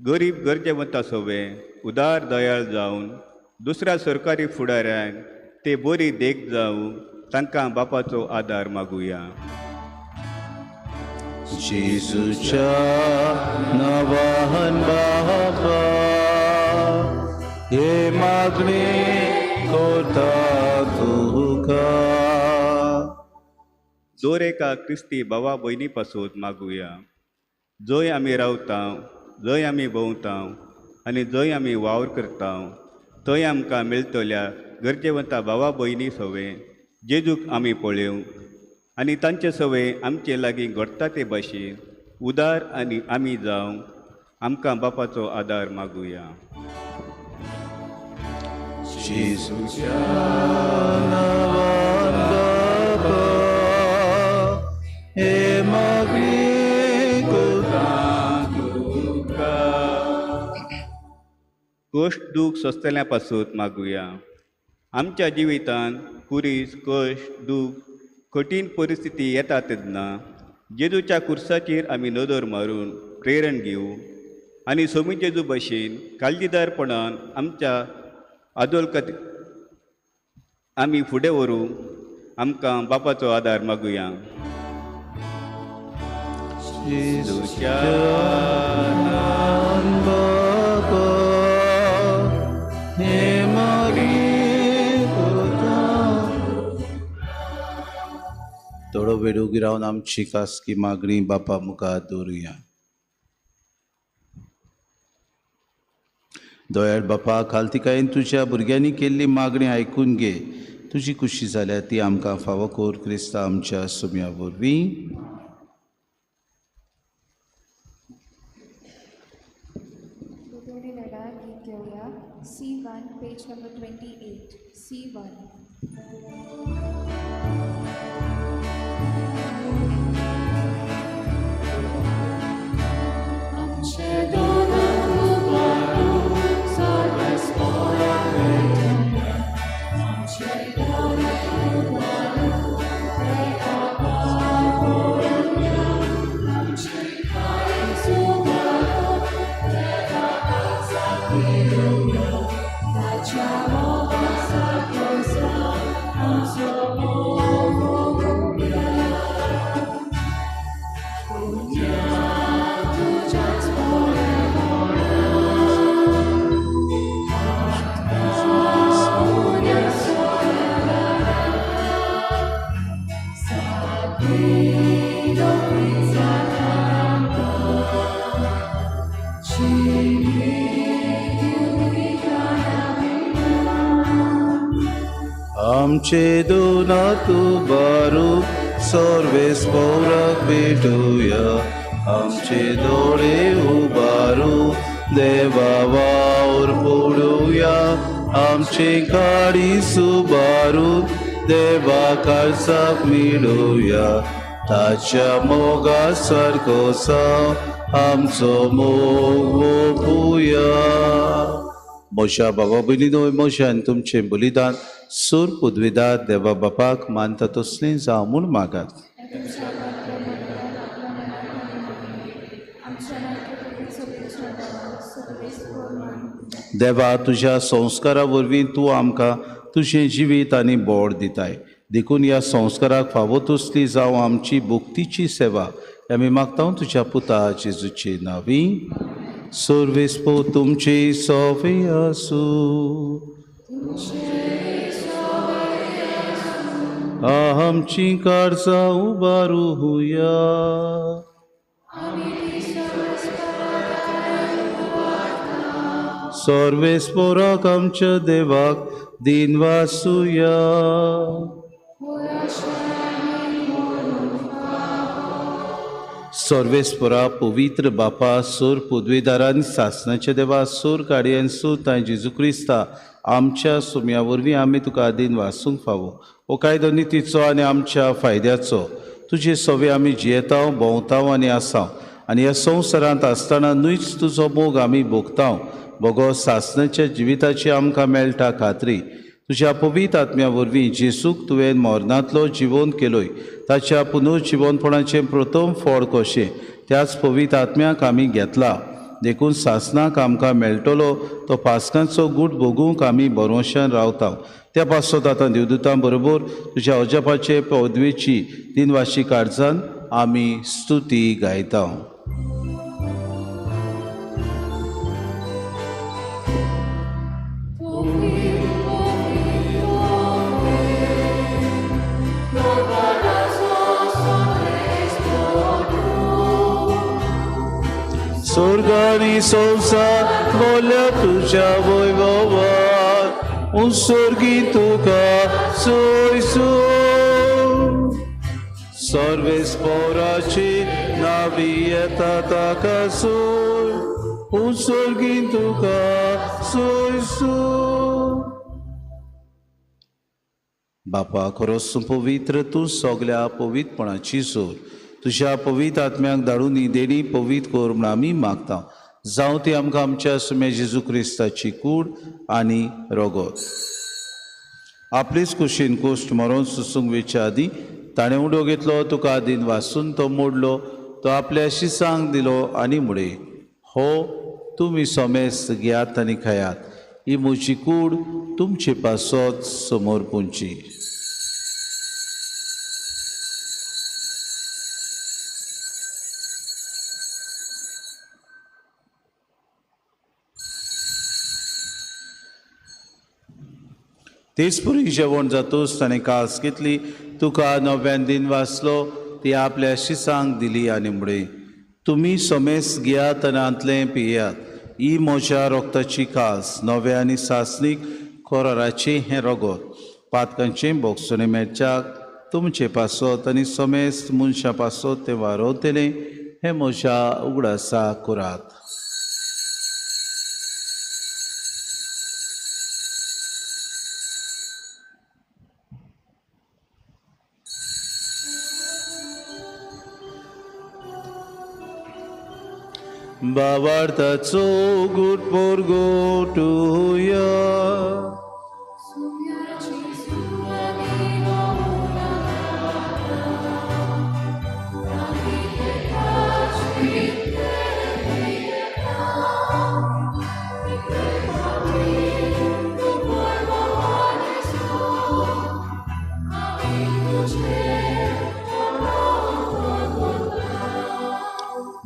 गरीब गरजेवंता सोवे उदार दयाळ जावन दुसऱ्या सरकारी फुडाऱ्यांक ते बरी देख जावं तांकां बापाचो आदार मागुया. जेजूच्या नांवान बापा हे मागणी करता तुका. दर एका क्रिस्ती भावा भयणी पासून मागुया. जंय आमी रावता, जंय आमी भोंवता आनी जंय आमी वावर करता थंय आमकां मेळटल्या गरजेवंता भावा भयणी सवे जेजूक आमी पळोवंक आनी तांचे सवे आमचे लागीं घडटा ते भाशेन उदार आनी आमी जावंक आमकां बापाचो आदार मागुया. जेजूच्या नांवान बापा हे मागणी करता तुका. कश्ट दूख सोंसतल्या पासून मागुया. आमच्या जिवितांत कुरीस, कश्ट, दूख, कठीण परिस्थिती येता तेन्ना जेजूच्या कुर्साचेर आमी नदर मारून प्रेरण घेवं आनी सोमी जेजू भशेन काळजीदारपणान आमच्या आदोलकत आमी फुडें व्हरूंक आमकां बापाचो आदार मागुया. जेजूच्या बाबा हे मागीर थोडो वेळ उगी रावन आमची खासगी मागणी बापा मुखार दवरुया. दयाळ बापा, खालतिकायेन तुज्या भुरग्यांनी केल्ली मागणी आयकून घे. तुजी खुशी जाल्या ती आमकां फावो कर क्रिस्ता आमच्या सुम्या वरवीं. गीत घेवया C1 page number 28 C1. आमचे दोना तू बारू सर्वेस पौराक भेटूया. आमचे दोळे उबारू देवा वावर पडुया. आमचे काडी सुबारू देवा काळसाक मेळुया. ताच्या मोगा सारको साव आमचो मोग ओपुया. म्हज्या बाबा भयणीनो, म्हज्या आनी तुमचें बलिदान सूर पुदविदार देवा बापाक मानता तसलें जावं म्हूण मागात. देवा, तुज्या संस्कारा वरवीं तूं आमकां तुजें जिवीत आनी बोड दिताय, देखून ह्या संस्काराक फावो तसली जावं आमची भक्तीची सेवा. आमी मागता तुज्या पुता जेजूचे नांवी. सर्वेस्पो तुमची सोफी आसूं. आमची काळजां उबारुया. सर्वेस्पोराक आमच्या देवाक दिन वासुया. सर्वेस्पोरा पवित्र बापा, सोर पदवेदारान सासनाच्या देवा, सोर काडयेन सोर तांय जेजू क्रिस्ता आमच्या सुम्या वरवीं आमी तुका दिन वासूंक फावो. हो कायदो नितीचो आनी आमच्या फायद्याचो. तुजे सवे आमी जियेताव, भोंवताव आनी आसाव आनी ह्या संवसारांत आसतना न्हूच तुजो मोग आमी भोगताव. बोगो सासनाच्या जिविताची आमकां मेळटा खात्री. तुज्या पवित्र आत्म्या वरवीं जेसूक तुवें मरणांतलो जिवोन केलोय, ताच्या पुनर्जिवनपणाचें प्रथम फळ कशें त्याच पवित्र आत्म्याक आमी घेतला. देखून सासनाक आमकां मेळटलो तो पास्कांचो गूट भोगूंक आमी भरवंशान रावता. त्या पासत आतां देवदूतां बरोबर तुज्या अजापाचे पदवेची दिनवाशी काळजान आमी स्तुती गायता. स्वर्गानी संवसार बोल्या तुज्या वैभवान, उत्सर्गी तुका सोय सोय. सर्वेस्पोराची नावी येता ताका सोय, उत्सर्गी तुका सोय सोय. बापा, खरोच तूं पवित्र, तूं सगल्या पवित्रपणाची सोर. तुज्या पवित्र आत्म्याक धाडून ही देणी पवित्र कर म्हूण आमी मागता. जावं ती आमकां आमच्या सुम्या जेजू क्रिस्ताची कूड आनी रगत. आपलेच कुशीन कोश्ट मरोन सुसूंक वेच्या आदीं ताणें उडो घेतलो, तुका दिन वासून तो मोडलो, तो आपल्या शिसांक दिलो आनी मुडे, हो तुमी सोमेस्त घेयात आनी खायात, ही म्हजी कूड तुमचे पासत समोर पुंची. तेच पुरी जेवण जातूच ताणें कास घेतली, तुका नव्यान दिन वाचलो, ती आपल्या शिसांक दिली आनी मुडे, तुमी सोमेस घेयात आनी हांतलें पियात, ही म्हज्या रोगताची कास, नव्या आनी सासणीक कोराराचें हें रगत, पातकांचें बोगसणें मेळच्याक तुमचे पासत आनी समेस्त मनशां पासत तें वारोवतलें, हें म्हज्या उगडासा करात. बाबार्थाचो गुट पोरगोटुया.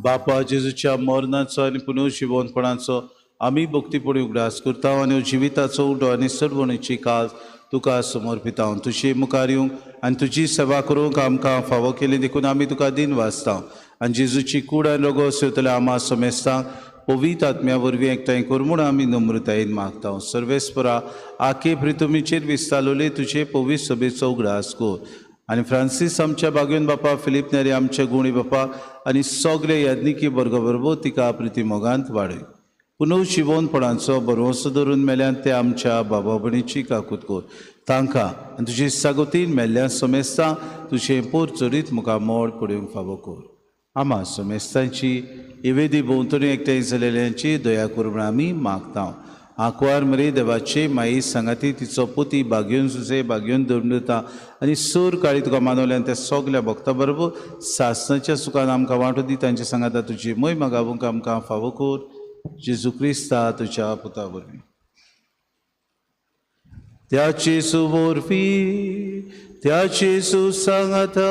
बापा जेजूच्या मरणाचो आनी पुनर्जिवनपणाचो आमी भक्तीपणी उगडास करता आनी जिविताचो उडो आनी सरवणीची काज तुका समर्पिता. तुजे मुखार येवंक आनी तुजी सेवा करूंक आमकां फावो केली देखून आमी तुका दिन वाचता आनी जेजूची कूड आनी रोगो सेवतल्या आमा समेस्तांक पवित्र आत्म्या वरवीं एकठांय कर म्हूण आमी नम्रतायेन मागता. सर्वेस्परा आखे प्रितुमीचेर विस्तारलोले तुजे पवित्र सभेचो उगडास कर आनी फ्रांसीस आमच्या बागेवन बापा, फिलीप नेरी आमच्या गुणी बापा आनी सगळे याज्ञिकी वर्ग बरोबर तिका प्रिती मोगांत वाडय. पुनर्जिवनपणाचो भरवंसो धरून मेल्यान ते आमच्या बाबा भयणीची काकूत कर तांकां आनी तुजे सागोतीन मेल्ल्या समेस्तां तुजें पोर चडीत मुखार मोड पडूंक फावो कर. आमा समेस्तांची इवेदी भोंवतणी एकठांय जालेल्यांची दया कर म्हूण आमी मागता. आंकवार मरे देवाचे माई सांगाती तिचो पोती बागेवन सुसे बागेवन दवरता आनी सूर काळी तुका मानवल्यान त्या सगल्या भक्ता बरोबर सासणाच्या सुखान आमकां वांटो दी. तांचे सांगाता तुजी मोय मागावूंक आमकां फावो कर जेजू क्रिस्ता तुज्या पुता वरवीं. त्या जेजू वरवीं, त्या जेजू सांगाता,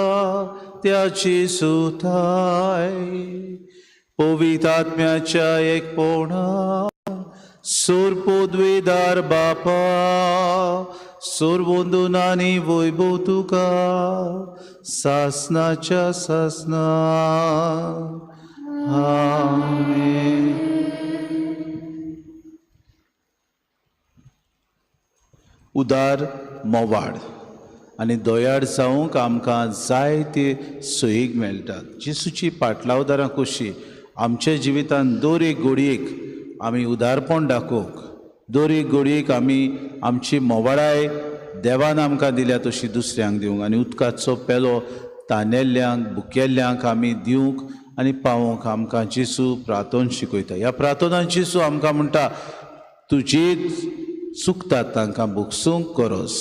त्या जेजू थाय पवित्र आत्म्याच्या एकपणा सूर पोदवेदार बापा, सूर वंदून आनी वैभव तुका सासनाच्या सासना. आमेन. उदार मोवाड आनी दयाळ जावंक आमकां जायते सोयीक मेळटात. जेजूची पाटलावदारां कशी आमच्या जिवितांत दर एक घडयेक आमी उदारपण दाखोवंक, दर एक घडयेक आमी आमची मोवाळाय देवान आमकां दिल्या तशी दुसऱ्यांक दिवंक आनी उदकाचो पेलो तानेल्ल्यांक भुकेल्ल्यांक आमी दिवंक आनी पावोवंक आमकां जेजू प्रार्थन शिकयता. ह्या प्रार्थनान जेजू आमकां म्हणटा, तुजी चुकतात तांकां भोगसूंक गरज,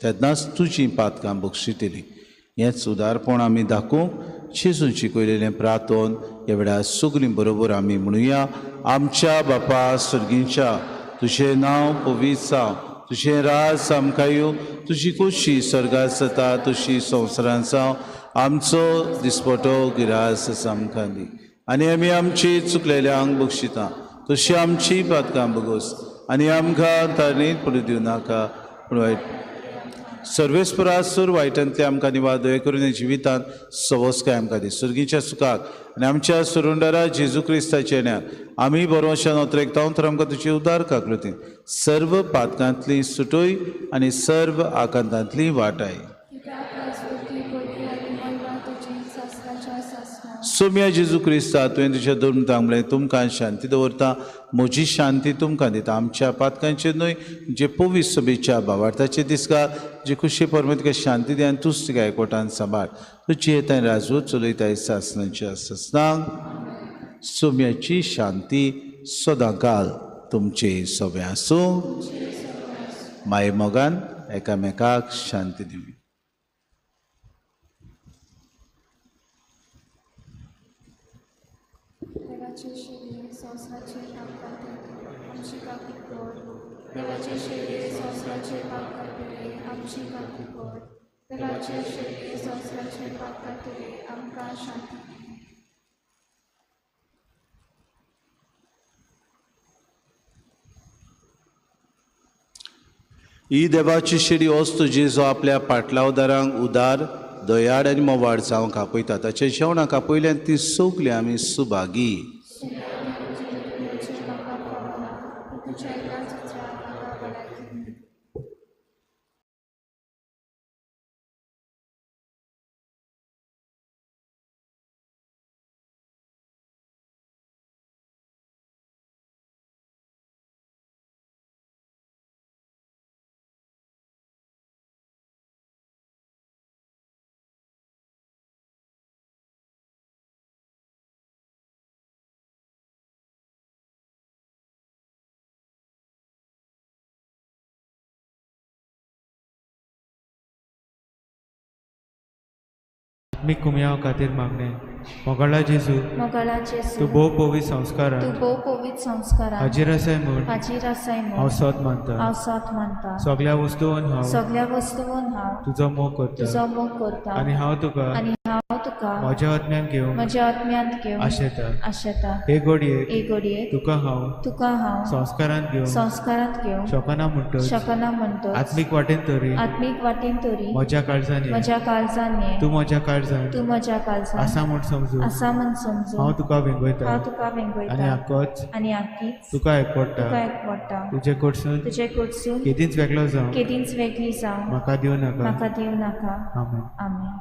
तेन्नाच तुजी पातकां भोगशितली. हेंच उदारपण आमी दाखोवंक जेजून शिकयलेलें प्रार्थन ह्या वेळार सगळीं बरोबर आमी म्हणुया. आमच्या बापा सर्गींच्या, तुजें नांव पवित्र जावं, तुजें राज आमकां येवं, तुजी खोशी सर्गांत जाता तशी संवसारांत जावं. आमचो दिसपटो गिरास आमकां दी आनी आमी आमची चुकलेल्यांक बक्षिता तशी आमची पातकां बगोस आनी आमकां तारणीत पडूं दिवं नाका, पूण वायट सर्वेस्परा सूर वायटांतले आमकां निवार दया करून जिवितांत सवस्काय आमकां दी. सर्गीच्या सुखाक आनी आमच्या सुरुंडारा जेजू क्रिस्ताच्या न्याक आमी बरोवशान ओतरेकता तर आमकां तुजी उदार काकृती सर्व पातकांतली सुटोय आनी सर्व आकांतांतली वाटाय. सोम्या जेजू क्रिस्ता, तुवें तुज्या धर्मतांक म्हळें तुमकां शांती दवरता, म्हजी शांती तुमकां दिता. आमच्या पातकांचेर न्हय जे पवित्र सभेच्या भावार्थाचे दिसका जे खुशी परमेत तुका शांती दी आनी तूंच तुका एकवटान सांबाळ. तुजी येताय राजू चलयताय सासणाच्या सासणांक. सोम्याची शांती सदांकाल तुमचे सगळें आसूं. माये मोगान एकामेकाक शांती दिवया. देवाचे शेरे संवसाराचे पाप काडटले आमची काकूट कर. देवाचे शेरे संवसाराचे पाप काडटले आमची काकूट कर. देवाचे शेरे संवसाराचे पाप काडटले आमकां शांती दी. ही देवाची शेरी वस्तू जेजू आपल्या पाटलावदारांक उदार दयाळ आनी मोवाळ जावंक आपयता. ताच्या जेवणाक आपयल्यान ती सगली आमी सुभागी. आत्मीक कुमयाव खातीर मागणें. मोगाळा जेजू, मोगाळा जेजू, तूं भोव पवित्र संस्कारान, तूं भोव पवित्र संस्कारान हाजीर आसाय म्हूण, हाजीर आसाय म्हूण हांव सत मानता, हांव सत मानता. सगल्या वस्तून हांव, सगल्या वस्तून हांव तुजो मोग करता, तुजो मोग करता. आनी हांव तुका, आनी हांव तुका म्हज्या आत्म्यान घेवंक, म्हज्या आत्म्यांत घेवंक आशेता. आशेता. हे घडयेक, हे घडयेक तुका हांव, तुका हांव संस्कारांत घेवंक, संस्कारांत घेवंक शकना म्हणटच, शकना म्हणटच, आत्मीक वाटेन तरी, आत्मीक वाटेन तरी म्हज्या काळजान ये, म्हज्या काळजान ये, तूं म्हज्या काळजान, तूं म्हज्या काळजान आसा म्हूण समजून, आसा म्हूण समजून हांव तुका वेंगयता, हांव तुका वेंगयता, आनी आकोच, आनी आकीच तुका एकवडटा, तुका एकवडटा. तुजे कडसून, तुजे कडसून केदींच वेगळो जावं, केदींच वेगळी जावं म्हाका दिवं नाका, म्हाका दिवं नाका. आमेन. आमेन.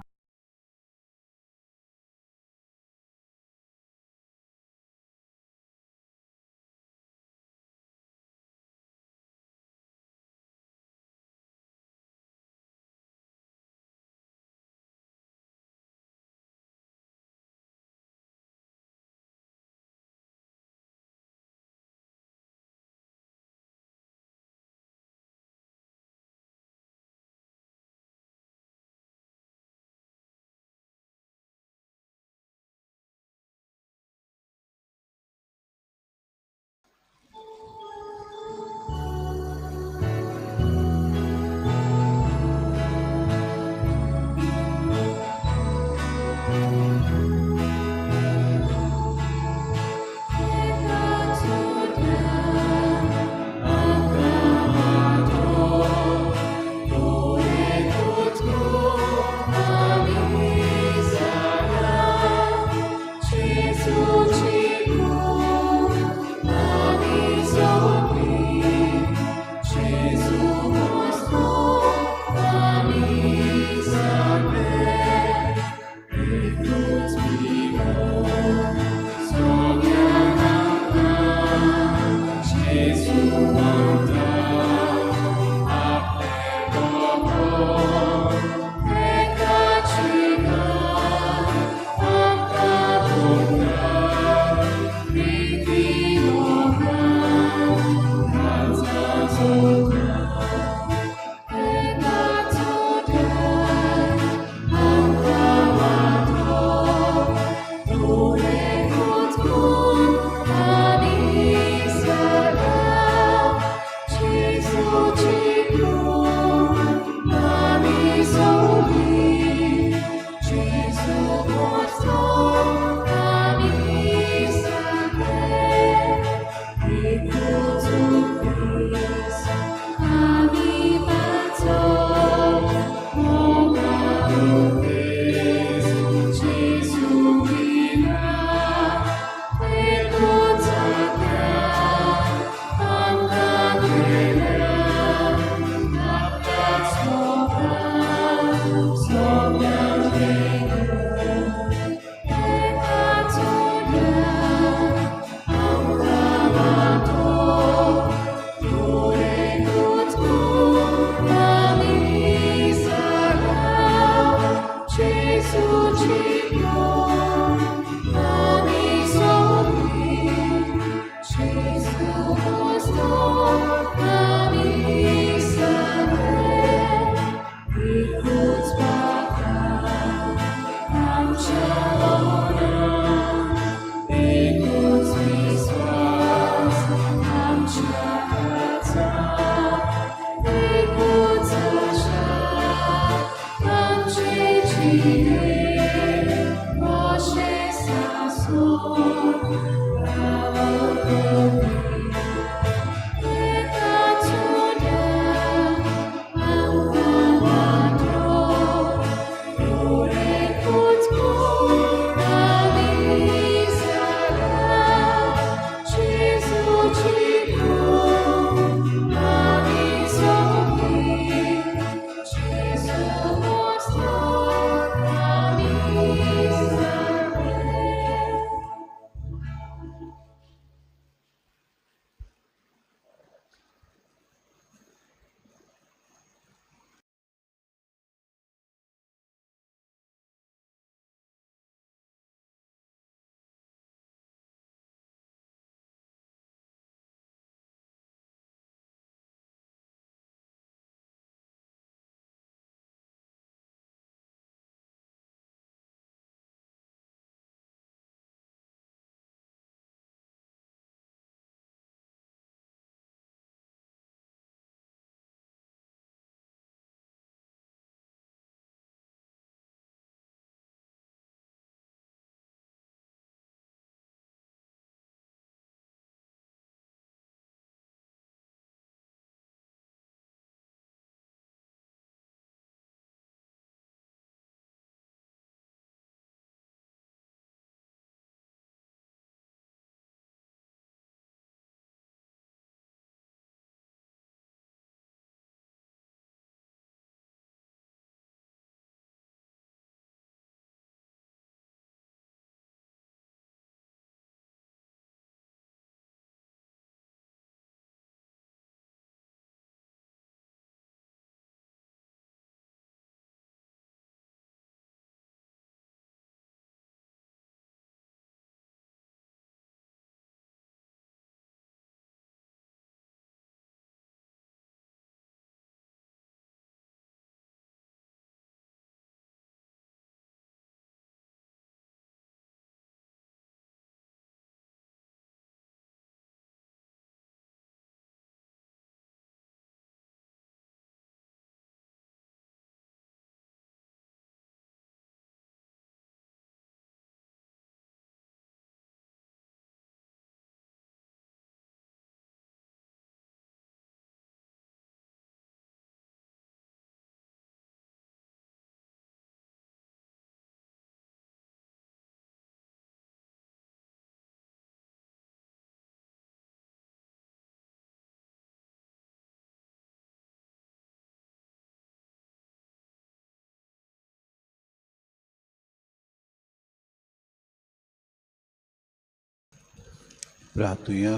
प्रार्थुया.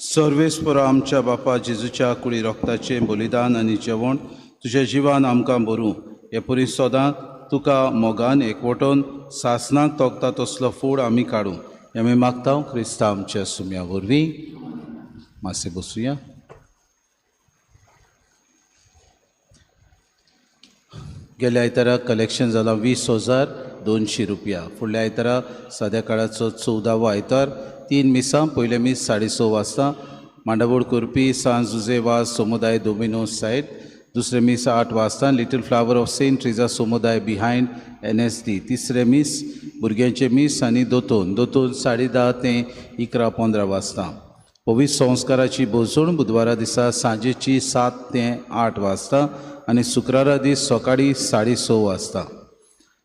सर्वेस्परा आमच्या बापा जेजूच्या कुडी रोगताचें बलिदान आनी जेवण तुज्या जिवान आमकां बरूं हे परी सदां तुका मोगान एकवटोन सासनाक तोखता तसलो फूड आमी काडूं हें आमी मागता क्रिस्ता आमच्या सुम्या वरवीं. मातशें बसुया. गेल्या आयतारा कलेक्शन जालां 20,200 रुपया. फुडल्या आयतारा साद्या काळाचो 14वो आयतार, 3 मिसां. पयलें मीस 6:30 वाजता मांडावळ करपी सांज जुजे वाज समुदाय दोमिनो सायड. दुसरें मीस 8 वाजता little flower of saint Teresa समुदाय बिहायंड NSD. तिसरें मीस भुरग्यांचें मीस आनी दोतोन 10:30 ते 11:15 वाजता. पवित्र संस्काराची भोजवण बुधवारा दिसा सांजेची 7 ते 8 वाजता आनी शुक्रारा दीस सकाळी 6:30 वाजता.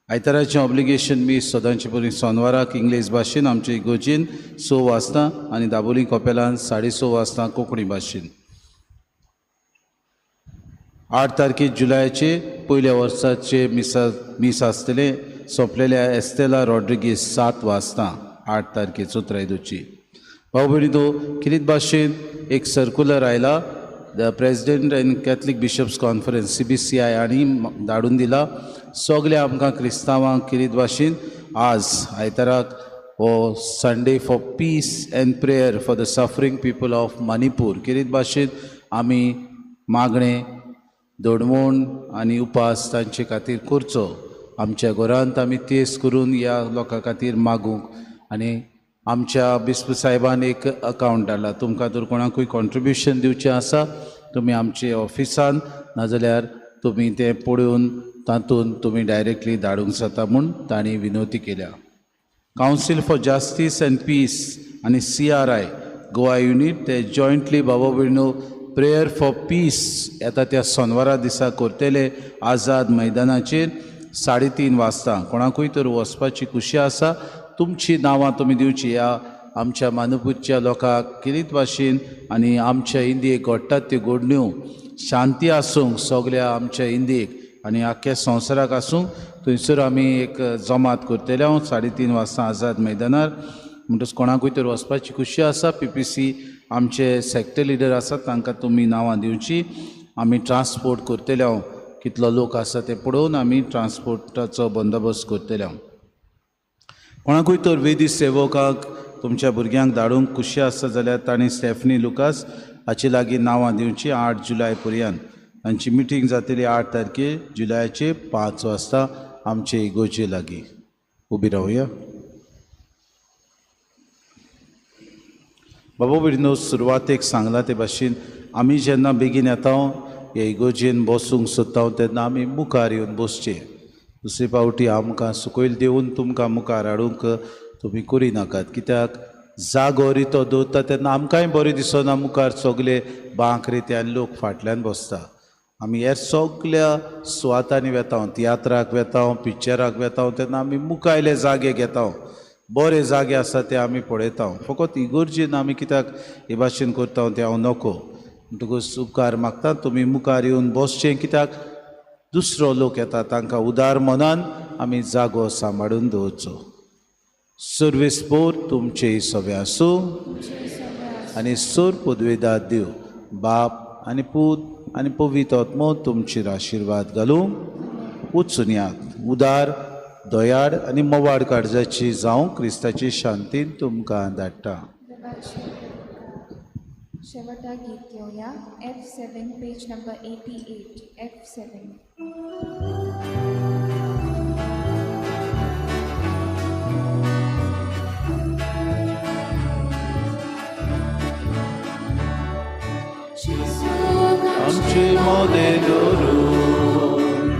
आयताराचें ऑब्लिगेशन मीस सदांचे परी सोनवाराक इंग्लीश भाशेन आमचे इगोर्जेन 6 वाजता आनी दाबोली कपेलान 6:30 वाजता कोंकणी भाशेन. 8 तारखे जुलयाचे पयल्या वर्साचे मीस आसतलें सोंपलेल्या एस्तेला रॉड्रिगीस 7 वाजता 8 तारखे चोत्रायदोची. भाव भयणी तो किरीत भाशेन एक सर्कुलर आयला the president and Catholic bishops conference CBCI हांणी धाडून दिला. सगल्या आमकां क्रिस्तांवांक किरीत भाशेन आज आयताराक हो Sunday for peace and prayer for the suffering people of Manipur किरीत भाशेन आमी मागणें दडवण आनी उपास तांचे खातीर करचो. आमच्या घरांत आमी तेस करून ह्या लोकां खातीर मागूंक आनी आमच्या बिस्प साहेबान एक अकावंट धाडला. तुमकां जर कोणाकूय कॉन्ट्रिब्युशन दिवचें आसा तुमी आमचे ऑफिसान नाजाल्यार तुमी तें पळोवन तातूंत तुमी डायरेक्टली धाडूंक जाता म्हूण तांणी विनवती केल्या. Council for justice and peace आनी CRI Goa unit ते जॉयंटली बाबा भयणो प्रेयर फॉर पीस येता त्या सोनवारा दिसा करतले आझाद मैदानाचेर 3:30 वाजता. कोणाकूय तर वचपाची खुशी आसा तुमची नांवां तुमी दिवची. ह्या आमच्या मानुपूरच्या लोकांक किरीत भाशेन आनी आमच्या इंदियेक घडटात त्यो घडण्यो शांती आसूंक सगल्या आमच्या इंदियेक आनी आख्ख्या संवसाराक आसूंक थंयसर आमी एक जमात करतले हांव 3:30 वाजता आझाद मैदानार. म्हणटच कोणाकूय तर वचपाची खुशी आसा PPC आमचे सेक्टर लिडर आसात तांकां तुमी नांवां दिवची. आमी ट्रान्सपोर्ट करतले हांव कितलो लोक आसा ते पळोवन आमी ट्रान्सपोर्टाचो बंदोबस्त करतले हांव. कोणाकूय तर वेदी सेवकाक तुमच्या भुरग्यांक धाडूंक खुशी आसा जाल्यार तांणी स्टेफनी लुकास हाचे लागीं नांवां दिवची 8 जुलय पर्यंत. तांची मिटींग जातली 8 तारखे जुलयाचे 5 वाजता आमचे इगोजे लागीं. उबी रावया. बाबा भयणीनो सुरवातेक सांगला ते भाशेन आमी जेन्ना बेगीन येता हे इगोजेन बसूंक सोदता तेन्ना आमी मुखार येवन बसचें. दुसरे पावटी आमकां सकयल देंवून तुमकां मुखार हाडूंक तुमी करी नाकात कित्याक जागो रितो दवरता तेन्ना आमकांय बरें दिसना. मुखार सगले बांक रिते आनी लोक फाटल्यान बसता. आमी हेर सगल्या सुवातांनी वेता, तियात्राक वेता, पिक्चराक वेता तेन्ना आमी मुखायले जागे घेता, बरे जागे आसा ते आमी पळयता. फकत इगोर्जेन आमी कित्याक हे भाशेन करता तें हांव नको. म्हणटकूच उपकार मागता तुमी मुखार येवन बसचें कित्याक दुसरो लोक येता तांकां उदार मनान आमी जागो सांबाळून दवरचो. सर्वेस पोर तुमचे सगळे आसूं आनी सोर पदवेदार देव बाप आनी पूत आनी पवित्र आत्मो तुमचेर आशिर्वाद घालूं. वचून यात उदार दयाळ आनी मोवाड काळजाची जावं क्रिस्ताची शांतीन तुमकां धाडटा. शेवटा गीत घेवया F7 page number 88 F7. आमचे मोदें दवरून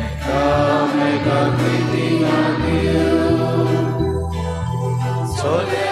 एकामेकाक प्रितीन दिवं. चले